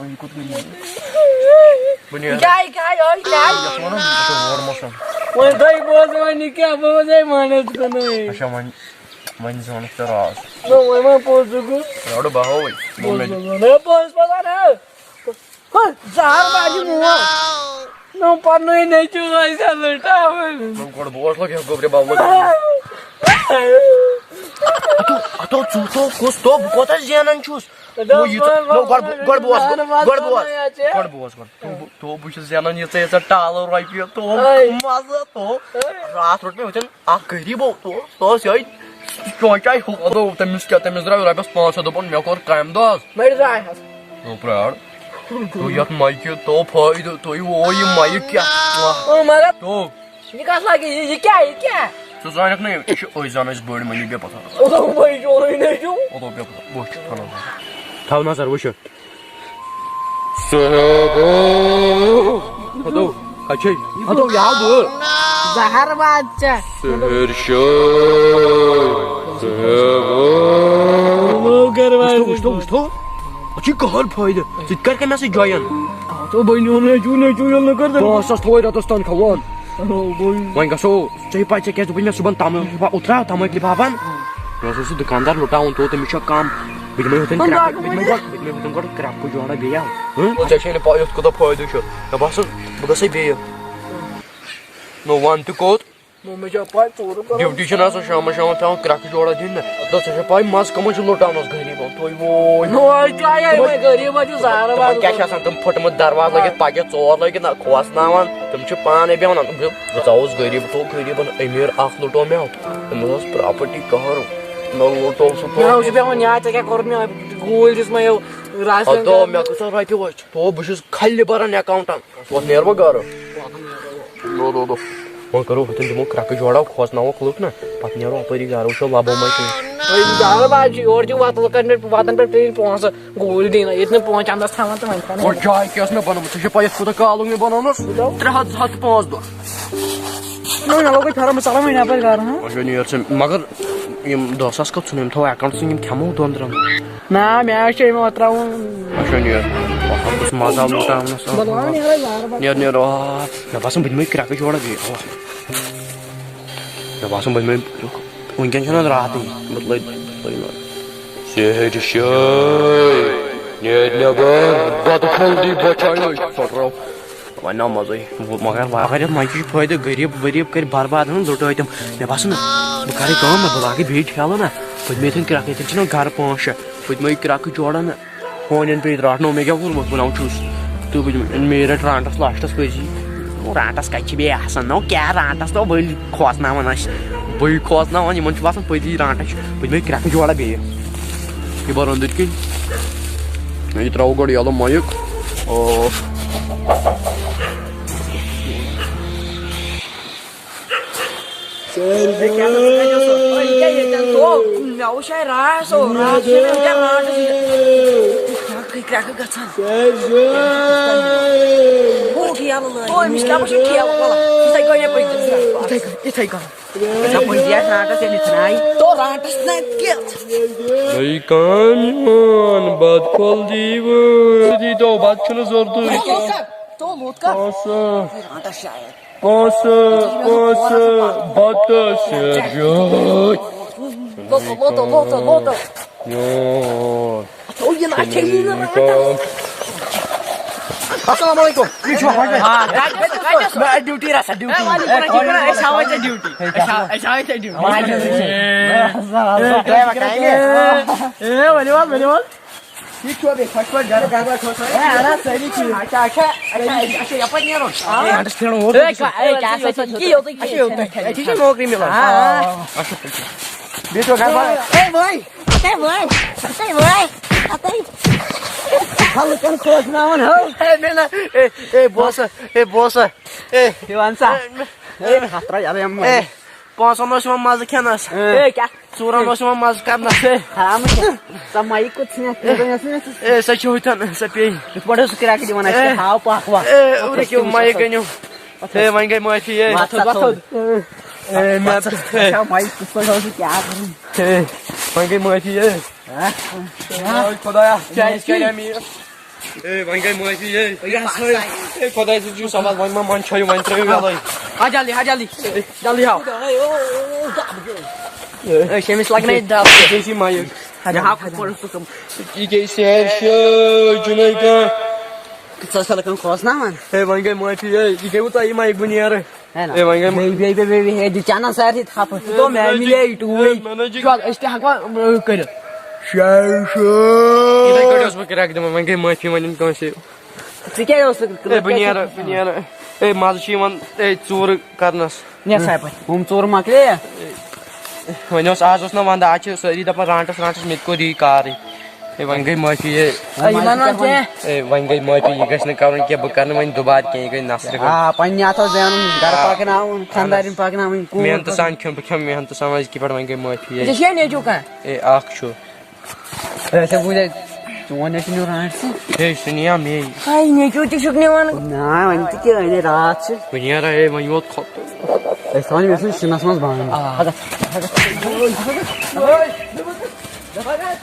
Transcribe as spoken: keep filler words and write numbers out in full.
وۄنۍ یہِ کوٚت گٔے؟ بہٕ نیرٕ۔ کیٛاہ، کیٛاہ، یہِ کیٛاہ؟ یَتھ وَنان، یہِ چھُ ہورٕ موسم۔ وۄنۍ تۄہہِ بوزو وۄنۍ یہِ کیٛاہ؟ بہٕ وَنَے مانَس کُنُے۔ اچھا، وۄنۍ، وۄنۍ زٲنَکھ ژےٚ راز۔ نہ، وۄنۍ ما پوٚز ژٕ گوٚو؟ پرٛارٕ بہٕ ہاوَے۔ ووٚن مےٚ۔ پوٚز، پوٚز، پوٚز، پوٚز، اَہَن۔ ہہ، زہر باجہِ مول۔ نہ، پَنُن نیٚچوٗ آسہِ ہا لٔٹاوُن۔ نہ، گۄڈٕ بوز لَگ، یَتھ گوٚبرِ بَب لَگ۔ ہتو، ہتو، ژٕ تو کُس تو، بہٕ کوتاہ زینان چھُس؟ نہ، یہِ تو، نہ، گۄڈٕ، گۄڈٕ بوز، گۄڈٕ بوز، گۄڈٕ بوز، گۄڈٕ۔ تو، تو، بہٕ چھُس زینان ییٖژاہ، ییٖژاہ ٹالہٕ رۄپیہِ، تو، اے۔ مَزٕ، تو۔ اے۔ راتھ روٚٹ مےٚ ہُتٮ۪ن اَکھ غریٖب، تو، سُہ اوس یِہوٚے چونٛچاے ہیوٗ۔ اَدٕ تٔمِس کیٛاہ، تٔمِس درٛاو رۄپیَس پانٛژھ ہَتھ، دوٚپُن، مےٚ کوٚر کامہِ دۄہَس۔ مٔرۍ درٛاے حظ۔ تو پرٛار۔ تو یَتھ مایکہِ تو فٲیدٕ، تو یہِ او یہِ مایِک کیٛاہ؟ اۭں، مگر تو۔ یہِ کَتھ لَگہِ؟ یہِ، یہِ کیٛاہ، یہِ کیٛاہ؟ ژٕ زانَکھ نہٕ، یہِ چھِ أسۍ زانان أسۍ بٔڑۍ مٔمی بے پَتہ۔ او، بٔڑۍ چورٕے نہ چھُ۔ او، بے پَتہ۔ وٕچھ، تھاو نظر۔ تھاو نظر، وٕچھ۔ صٲبو۔ ہتو، کَتہِ چھے؟ ہتو، یہِ آو بہٕ۔ زہر باد ژےٚ۔ سحر شاہ۔ صٲبو۔ وٕچھتو، وٕچھتو، وٕچھتو۔ اَتھ چھُے کٕہر فٲیدٕ۔ ژٕ تہِ کَر کَمہِ سۭتۍ join؟ آ، تو بہٕ نیوٗ نہٕ، چوٗ نہٕ، چوٗ ییٚلہِ نہٕ کٔر تہٕ۔ پانٛژھ ساس تھوٚوے رٮ۪تَس تنخواہ، وَن۔ او، بہٕ۔ وۄنۍ گژھو، ژےٚ چھےٚ پَے ژےٚ کیٛازِ دوٚپُے مےٚ صُبحن تَمٲکۍ لِفاف اوترٕ آو تَمٲکۍ لِفافَن؟ مےٚ اوس سُہ دُکاندار لُٹاوُن، تو تٔمِس چھُ کَم۔ بہٕ دِمَے ہُتھَن پنٛداہ کرٛٮ۪کہٕ، بہٕ دِمَے گۄڈٕ، بہٕ دِمَے ہُتھَن گۄڈٕ کرٛٮ۪کہٕ جوڑا بیٚیہِ اَکھ۔ ہٕنٛہ؟ ژےٚ چھے نہٕ پَے یَتھ کوٗتاہ فٲیدٕ چھُ۔ مےٚ باسان، بہٕ گژھَے بیٚیہِ۔ نو وَن تہِ کوٚت؟ نو مےٚ چھا پَے ژوٗرٕ کَرُن۔ ڈیوٹی چھُنہٕ آسان شامَس، شامَس پٮ۪وان کرٛٮ۪کہٕ جوڑا دیُن نہ۔ اَدٕ ژےٚ چھےٚ پَے مَزٕ کَمَن چھُ لُٹاونَس غریٖبَن؟ تُہۍ ووے۔ نو، آز کیٛاہ یہِ وۄنۍ غریٖب، وۄنۍ چھُ زہرٕ تِمَن وَزٕ کیٛاہ چھِ آسان تِم پھٕٹمٕتۍ دروازٕ لٲگِتھ، پَچہِ ژور لٲگِتھ نہ کھوژناوان۔ تِم چھِ پانَے بیٚہوان، بہٕ، بہٕ ژاوُس غریٖب، تو غریٖبَن أمیٖر اَکھ لُٹو مےٚ۔ تٔمِس ٲس property قہر، مےٚ لُٹو سُہ مےٚ اوس بیٚہوان یاد، ژےٚ کیٛاہ کوٚرُتھ مےٚ گوٗلۍ دِژ مےٚ یو راسَس اَدٕ پٮ۪ٹھ۔ مےٚ کۭژاہ رۄپیہِ وَچہِ؟ تو بہٕ چھُس کھَلہِ بَران account-َن۔ وۄتھ نیرٕ بہٕ گرٕ۔ دو، دو، دو۔ وۄنۍ کَرو ہُتٮ۪ن دِمو کرٛٮ۪کہٕ جوڑا، کھوژناووکھ لُکھ نہ۔ پَتہٕ نیرو اَپٲری گرٕ، وٕچھو لَبو ما کینٛہہ۔ وۄنۍ زہر باد چھُ، یورٕ دِیِو وَتہٕ لُکَن پٮ۪ٹھ، وَتَن پٮ۪ٹھ پیٚیہِ پونٛسہٕ، گوٗلۍ دِنۍ، ییٚتہِ نہٕ پونٛسہٕ چَندَس تھاوان تہٕ وۄنۍ کَران۔ وۄنۍ چاے کیٛاہ ٲس مےٚ بَنٲومٕژ؟ ژےٚ چھےٚ پَے یَتھ کوٗتاہ کال گوٚو مےٚ بَنٲومٕژ؟ ترٛےٚ ہَتھ، زٕ ہَتھ تہٕ پانٛژھ دۄہ۔ نہ، مےٚ لوگُے پھیران، بہٕ ژَلان وۄنۍ یَپٲرۍ گرٕ، ہاں؟ وۄنۍ چھُ نیر ژےٚ، مگر یِم دَہ ساس کَتھ ژھٕنو، یِم تھاوو account-َس، یِم کھٮ۪مو دۄن ترٛٮ۪ن۔ نہ، مےٚ حظ چھُ أمۍ وۄتراوُن۔ وۄنۍ چھُ نیر، وۄنۍ بہٕ چھُس مَزٕ آو لُٹاونَس۔ بہٕ وَنہٕ یِہوٚے بار بار۔ نیر، نیر، آ، مےٚ باسان بہٕ دِمَے کرٛٮ۪کہٕ جوڑا بیٚیہِ، آ۔ مےٚ باسان بہٕ دِمَے، وٕنکٮ۪ن چھُنہٕ حظ راتٕے، مطلب، سحر شاہ، نیر نٮ۪بر، بَتہٕ پھوٚل دی بَچاونَے، ژۄٹراو۔ وۄنۍ نہ مَزَے۔ وۄنۍ مگر واریاہ مَزٕ چھُ فٲیدٕ، غریٖب ؤریٖب کٔرۍ برباد، ہُم لُٹٲے تِم۔ مےٚ باسان، بہٕ کَرٕ کٲم، نہ، بہٕ لاگہٕ بیٚیہِ ٹھیلہٕ نہ، پٔتمہِ ییٚتٮ۪ن کرٛٮ۪کھ، ییٚتٮ۪ن چھِنہ گَرٕ پانٛژھ شےٚ، پٔتمہِ کرٛٮ۪کہٕ جوڑا نہ، ہونٮ۪ن پیٚیہِ رَٹنو، مےٚ کیٛاہ کوٚرمُت، بہٕ نہ چھُس۔ تہٕ بہٕ دِمہٕ، مےٚ رَٹہِ رانٛٹَس لاسٹَس پٔزی۔ رانٛٹَس کَتہِ چھِ بیٚیہِ آسان؟ نو کیٛاہ رانٛٹَس، نو بٔلۍ کھوژناوان اَسہِ، بٕے کھوژناوان، یِمَن چھُ باسان پٔزی رانٛٹَس چھُ، بہٕ دِمَے کرٛٮ۪کہٕ جوڑا بیٚیہِ۔ یہِ بَرو أنٛدٕرۍ کِنۍ۔ یہِ ترٛاوو گۄڈٕ یَلہٕ مایِک۔ او۔ ہے، کیٛاہ گژھان، کَتہِ اوس سُہ؟ ہے، یہِ کیٛاہ ییٚتٮ۪ن تھوٚو؟ مےٚ وٕچھ ہے راتھ سُہ، راتھ چھُ مےٚ وٕنکٮ۪ن رانٛٹَس یہِ۔ کرٛٮ۪کہٕ، کرٛٮ۪کہٕ گژھان۔ بوٗٹھ یَلہٕ لٲگِتھ۔ أمِس کیٛاہ بہٕ چھُس ٹھیلہٕ وَلہٕ؟ یِتھَے کٔنۍ یَپٲرۍ کِنۍ۔ یِتھَے کٔنۍ، یِتھَے کٔنۍ۔ ژےٚ بُزیا رانٛٹَس ییٚلہِ ژھٕناے؟ تو رانٛٹَس نہ کینٛہہ۔ نٔے کامہِ وَن، بَتہٕ پھوٚل دیٖوٕ۔ دی تو، بَتہٕ چھُنہٕ ضوٚرتھٕے۔ تو لوٚت کَر۔ پونٛسہٕ۔ رانٛٹَس شاید۔ پونٛسہٕ، پونٛسہٕ، بَتہٕ سیرجٲے۔ لوٚت، لوٚت، لوٚت، لوٚت۔ یور۔ اچھا، یہِ نہ، اچھا، یہِ نہ۔ السلام علیکم۔ یہِ چھُ حاجی۔ آ، کَتہِ، کَتہِ اوس؟ نہ، ڈیوٹی رَژھا، ڈیوٹی۔ ہے، وعلیکم السلام، أسۍ ہاوَے ژےٚ ڈیوٹی۔ أسۍ ہاو-، أسۍ ہاوَے ژےٚ ڈیوٹی۔ ہے، ؤلِو حظ، ؤلِو حظ۔ یہِ چھُ بیٚیہِ خۄش پٲٹھۍ گَرٕ، گَرٕ بار خۄش پٲٹھۍ۔ ہے، اَہَن حظ، سٲری ٹھیٖک۔ اچھا، اچھا، اچھا، اچھا، یَپٲرۍ نیرُن۔ آ۔ گَنٛٹَس پھیرُن اوٗرۍ۔ ہے، کا-، ہے، کیٛاہ سا چھِ؟ یہِ یوتُے اچھا، یوتُے۔ اَتی چھِ نوکری مِلان۔ آ۔ اچھا، اچھا۔ بیٚیہِ چھُوا گَرٕ بار؟ ہے، بھاے۔ اَتے وٲے، اَتے وٲے، اَتے۔ خلقن کھوژناوان ہو۔ ہے، مےٚ نہ، ہے، ہے، بوسا، ہے، بوسا۔ ہے۔ ہے، وَن سا۔ ہے، مےٚ ہے، ہتھ رۄپیہِ، اَدٕ یِم ہے، پانٛژَن اوس یِوان مَزٕ کھٮ۪نَس۔ ہے۔ ہے، کیٛاہ؟ ژورَن اوس یِوان مَزٕ کرنَس۔ ہے۔ حرام چھُ۔ سۄ مایِک کوٚت ژھٕنِتھ؟ ہے۔ ہے، سۄ چھِ ہُتٮ۪ن، سۄ پیٚیہِ۔ یِتھ پٲٹھۍ اوس کرٛٮ۪کھ دِوان اَسہِ، ہے۔ ہاو پَکھ وَکھ۔ ہے، اَتھ اوس رُکِو، تٔمِس مایِک اَتھ۔ أنِو۔ ہے، وۄنۍ گٔے معٲفی، ہے۔ وَتھ تھوٚد، وَتھ تھوٚد۔ ہے، مےٚ، ہے۔ اچھا، مایِک کِتھ پٲٹھۍ اوس یہِ کیٛاہ کَرُن؟ ہے، وۄنۍ گٔے معٲفی، ہے۔ ہہ؟ ہے، خۄدایا، کیٛازِ کَرے مےٚ یہِ؟ ہے، وۄنۍ گٔے معٲفی، ہے۔ یہِ ہسا یہِ۔ ہے، خۄداے سۭتۍ چھُ سوال، وۄنۍ ما منٛدچھٲیِو، وۄنۍ ترٛٲیِو یَلَے۔ آ، جلدی، آ، جلدی۔ جلدی ہاو۔ أسۍ چھِ أمِس لگنٲیِتھ دَب۔ ژےٚ چھِ مایِک۔ ہا، جلدی، ہا، جلدی۔ یہِ کیٛاہ چھِ، ہے، شو، چھُنہٕ کانٛہہ۔ ژٕ ٲسکھا لگان کھوژناوان؟ ہے، وۄنۍ گٔے معٲفی، ہے، یہِ گٔیوٕ تۄہہِ مایِک، بہٕ نیرٕ۔ ہے نہ۔ ہے، وۄنۍ گٔے بیٚیہِ، بیٚیہِ، بیٚیہِ، بیٚیہِ، ہے، دِ چانس سارتھٕے تھپھ۔ ژٕ تو مےٚ مِلے ٹوٗرۍ۔ ہے، نہ، نہ، چل، أسۍ تہِ ہٮ۪کو، آ، کٔرِتھ۔ شاید سُہ۔ یِتھَے کٲٹھۍ اوس بہٕ کرٛٮ۪کھ دِوان، وۄنۍ گٔے معٲفی، وۄنۍ نہٕ کٲنٛسے۔ ژٕ کیٛازِ اوسُکھ ہے، بہٕ نیرٕ، بہٕ نیرٕ۔ ہے، مزٕ چھُ یِوان، ہے، ژوٗرٕ کرنس۔ نیر سا یپٲرۍ۔ ہُم ژوٗرٕ مۄکلے یا؟ وۄنۍ اوس، آز اوس نہ ونٛدٕ، آز چھِ سٲری دپان رانٛٹس، رانٛٹس، مےٚ تہِ کوٚر یی کارٕے۔ ہے، وۄنۍ گٔے معٲفی، ہے۔ ہے، یِمن وَن کینٛہہ۔ ہے، وۄنۍ گٔے معٲفی، یہِ گژھِ نہٕ کرُن کینٛہہ، بہٕ کرٕ نہٕ وۄنۍ دُبارٕ کینٛہہ، یہِ گٔے نصرِ ہُنٛد۔ آ، پننہِ اَتھٕ اوس زینُن، گرٕ آ۔ پکناوُن، خانٛدارِنۍ پکناوٕنۍ، کوٗر محنتہٕ پکناوٕنۍ۔ سان کھیوٚن، بہٕ کھیوٚم محنتہٕ سان، أزکہِ پٮ۪ٹھ وۄنۍ گٔے معٲفی، ہے۔ ژےٚ چھےٚ نیٚچوٗ کانٛہہ؟ ہے، اکھ چھُ۔ ہے، ژےٚ بوٗزے، چون نیٚچوٗ نیوٗ رانٛٹسٕے۔ ہے، سُہ نِیا مے۔ ہے، نیٚچوٗ تہِ چھُکھ نِوان۔ نا، وۄنۍ تہِ کیٛاہ، وۄنۍ راتھ چھِ۔ بہٕ نیرا، ہے، وۄنۍ ووت خۄفتہٕ۔ أسۍ تھاوان یہِ وٕچھُن شِنَس منٛز بنٛد۔ آ۔